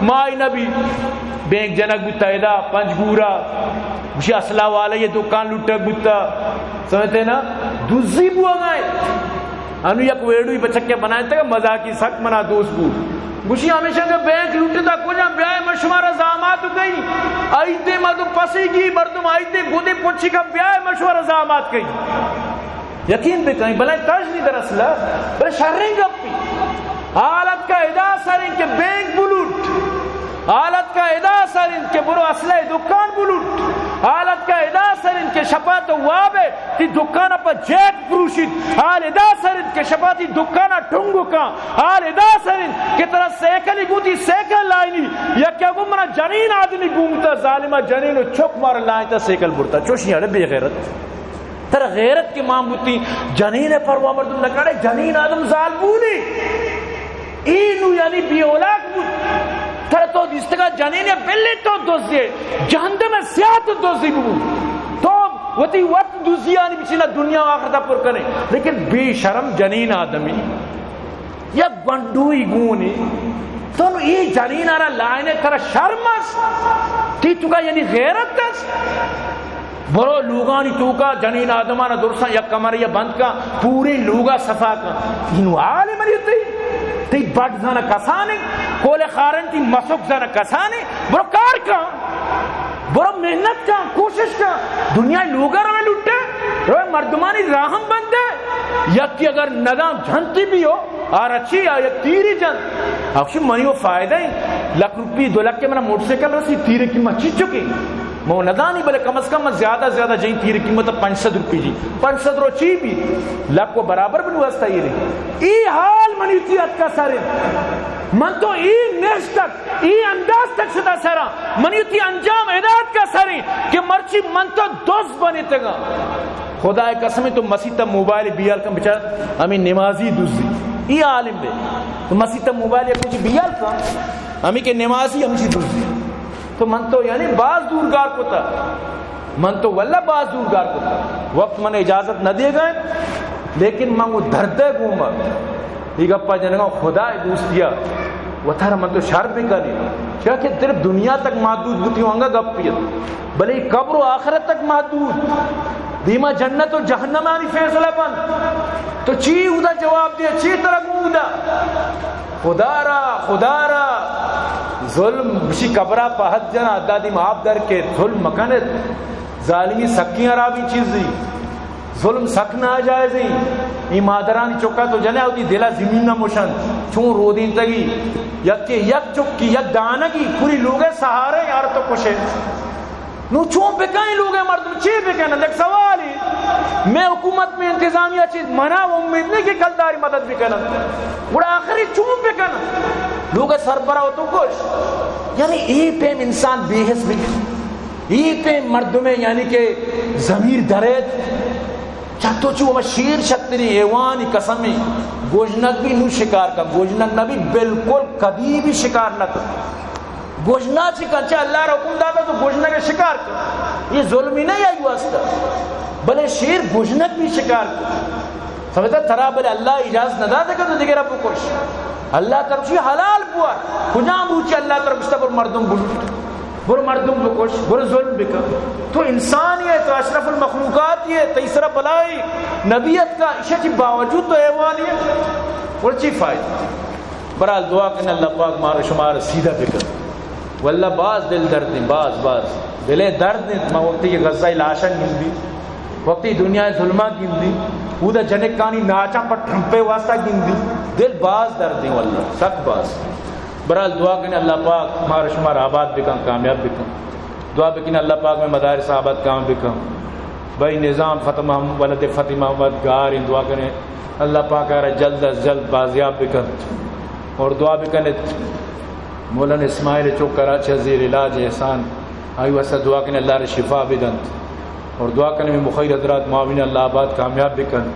مائی نبی، بینک جنگ بوتا، ادا پنجگورا، گوشی اصلہ والا یہ دکان لٹک بوتا، سمجھتے نا؟ دزی بوگا ہے۔ انو یک ویڈیوی بچکے بنائے تھا، مزاقی، سک منا دوست بو۔ گوشی ہمیشہ کہ بینک لٹتا کجا، بیائے من شمارا زامات کئی۔ آئیتے مردم پسی گی، مردم آئیتے گودے پچی کا، بیائے من شمارا زامات کئی۔ یقین بکنیں، بلے تژنی در اصل، بلے شریں گپی۔ حالت کا ادا سریں کہ بینک بلوٹ، حالت کا ادا سریں کہ برو اصلہ دکان بلوٹ، حالت کا ادا سریں کہ شپا تو وابے تی دکان پر جیک پروشیت، حال ادا سریں کہ شپا تی دکان ٹنگو کا، حال ادا سریں کہ ترا سیکلی گوتی سیکل لائنی، یا کیا گو منا جنین آدمی گومتا، ظالمہ جنین و چک مار لائنتا، سیکل برتا، چوشی اڑے بے غیرت۔ ترا غیرت کہ مان بوتی، جنین پروا مردم نکڑے، جنین آدم زال بولی۔ ای نو یعنی بی اولاک بوت۔ ترا تو دیستگا جنین بلے تو دزیے، جہندم سیاہ تو دزی بو۔ تو وتی وقت دزیانی بچینا دنیا و آخرتا پر کنے۔ لیکن بے شرم جنین آدمی۔ یک گونڈوئی گونی۔ تو نو ای جنین آرا لائنے، ترا شرم است؟ تی تو کا یعنی غیرت است؟ برو لوگانی توکا جنین آدمانا درساں یک کمرے بند کا، پوری لوگا صفا کا۔ اینو حال منی تی، تی بٹ زانا کسانے، کول خارن تی مسک زانا کسانے، برو کار کا۔ برو محنت کن، کوشش کن، دنیا لوگا روے لٹے، روے مردمانی راہم بندے۔ یکی اگر ندان جنتی بھی ہو، آ رچی آ یک تیری جن۔ اکشی منی وہ فائدہ ہے، لکھ روپی، دو لکھ کے منا موٹر سائیکل رسی، تیرے قیمت چی چکی؟ مو ندانی، بلے کم از کم من زیادہ زیادہ جائیں، تیرے قیمت پنچ سد روپی جی، پنچ سد رو چی بھی، لکھ کو برابر بنو ہستا یہ رہی۔ ای حال منی تی اتکا سارے، من تو ای نشتک ای انداز تک شتا سرا، منی تی انجام ہدایت کا سریں کہ مرچی من تو دز بنی تگا۔ خدا قسم تو مسیت موبائل بیال کن بچار، ہمیں نمازی دزی۔ ای عالم بے۔ تو مسیت موبائل یا کچھ بیال کن، ہمیں کہ نمازی ہمشی دزی۔ تو من تو یعنی باز دورگار کتا۔ من تو واللہ باز دورگار کتا۔ وقت من اجازت نہ دے گئے، لیکن من وہ درد ہے گوما۔ یہ گپا جنگا خدا دوستیا، وتارا من تو شر بکنی۔ چیا کہ صرف دنیا تک محدود بوتی ہوں، انگا گپی ات۔ بلے قبر و آخرت تک محدود۔ دیما جنت و جہنمانی فیصلہ بند۔ تو چی اودا جواب دے، چی ترا گوں اودا؟ خدا را، خدا را۔ ظلم، بشی قبرا پہ حد جنا، دادی ما آپ در کے ظلم مکنت۔ ظالمی سکی حرابی چیزی۔ ظلم سک ناجائزیں۔ اے مادرانی چکا تو جنے وتی دلا زمین نہ مشن۔ چون رودینتگی۔ یک یک چکی، یک دانگی، پوری لوگے سہارے یار تو کشے۔ نو چون بکن لوگے مردم؟ چی بکنن؟ یک سوالی۔ میں حکومت میں انتظامیہ چیز منا امید نہیں کہ کلداری مدد بکنن۔ گڑا آخری چون بکنن؟ لوگ سربراہ تو کش۔ یعنی اے پیم انسان بے حس بی۔ ای پہ مردمے یعنی کہ ضمیر دریت۔ چہ تو چو ہما شیر شتری حیوانی قسمیں۔ گوژنک بھی نو شکار کا، گوژنک نہ بھی بالکل کدی بھی شکار نہ کن۔ گوژنا چی کن؟ چہ اللہ را حکم داتا تو گوژنک شکار کن۔ یہ ظلمی نہیں آئی واسطہ۔ بلے شیر گوژنک بھی شکار کن۔ سمجھتا؟ ترا بلے اللہ اجازت نہ داتا کہ تو دیگرا بکش۔ اللہ ترا چی حلال بوا۔ کجام روچی اللہ ترا گشتا برو مردم بلوٹ؟ برو مردم بکش، برو ظلم بکن۔ تو انسانی ہے، تو اشرف المخلوقات ہے، تئی سرا بلائی نبیت کا، اشی چی باوجود تو حیوانی ہے۔ اور چی فائدہ؟ برحال دعا کن اللہ پاک مارا شمارا سیدھا بکن۔ واللہ باز دل درد ہیں، باز، باز۔ دلے درد ہیں، ما وقتی کہ غزہ لاشن گندی، وقتی دنیا ظلمہ گندی، اودا جنکانی ناچاں پر ٹھمپے واسطہ گندی، دل باز درد ہیں واللہ، سک باز۔ برحال دعا کن اللہ پاک مارا شمارا آباد بکن، کامیاب بکن۔ دعا بکن اللہ پاک میں مدارس آباد کام بکن۔ بھائی نظام فتح محمد، ولد فتح محمد گار ہیں، دعا کریں اللہ پاک آرا جلد از جلد بازیاب بکن۔ اور دعا بکن مولانا اسماعیل چوک کراچی زیر علاج احسان، آئی واسطہ دعا کن اللہ را شفا بدنت۔ اور دعا کن میں مخیر حضرات معاون اللہ آباد کامیاب بکنت۔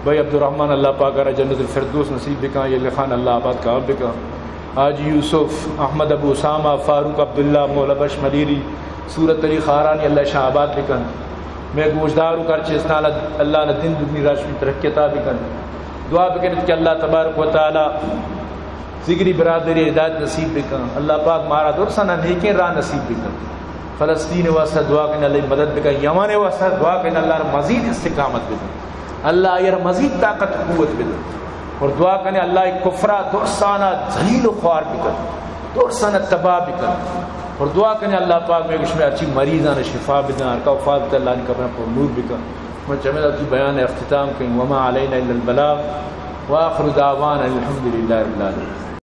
بھائی عبدالرحمن اللہ پاک آرا جنت الفردوس نصیب بکن، یہ خان اللہ آباد کامیاب بکن۔ حاجی یوسف، احمد ابو اسامہ، فاروق عبداللہ، مولا بخش ملیری، صورت علی خارانی اللہ شاہ آباد بکن۔ میں گوشدار و کرچستان اللہ نہ دن دگنی راشمی ترقی عطا بکن۔ دعا بکنت کہ اللہ تبارک و تعالی دگری برادری ہدایت نصیب بکن۔ اللہ پاک مارا درسانا نیکیں راہ نصیب بکن۔ فلسطین واسطہ دعا کن، اللہ مدد بکن۔ یمن واسطہ دعا کن، اللہ را مزید استقامت بدن۔ اللہ آئی را مزید طاقت و قوت بدن۔ اور دعا کن اللہ کفرا درسانا ذلیل و خوار بکن، درسانا تباہ بکن۔ اور دعا کن اللہ پاک میں گشمے ہرچی مریضان شفا بدن، ہر کا وفات بتا اللہ نے قبران پر نور بکن۔ من چمدا کی بیان اختتام کن۔ وما علینا الا البلاغ، وآخر دعوانا الحمدللہ رب العالمین۔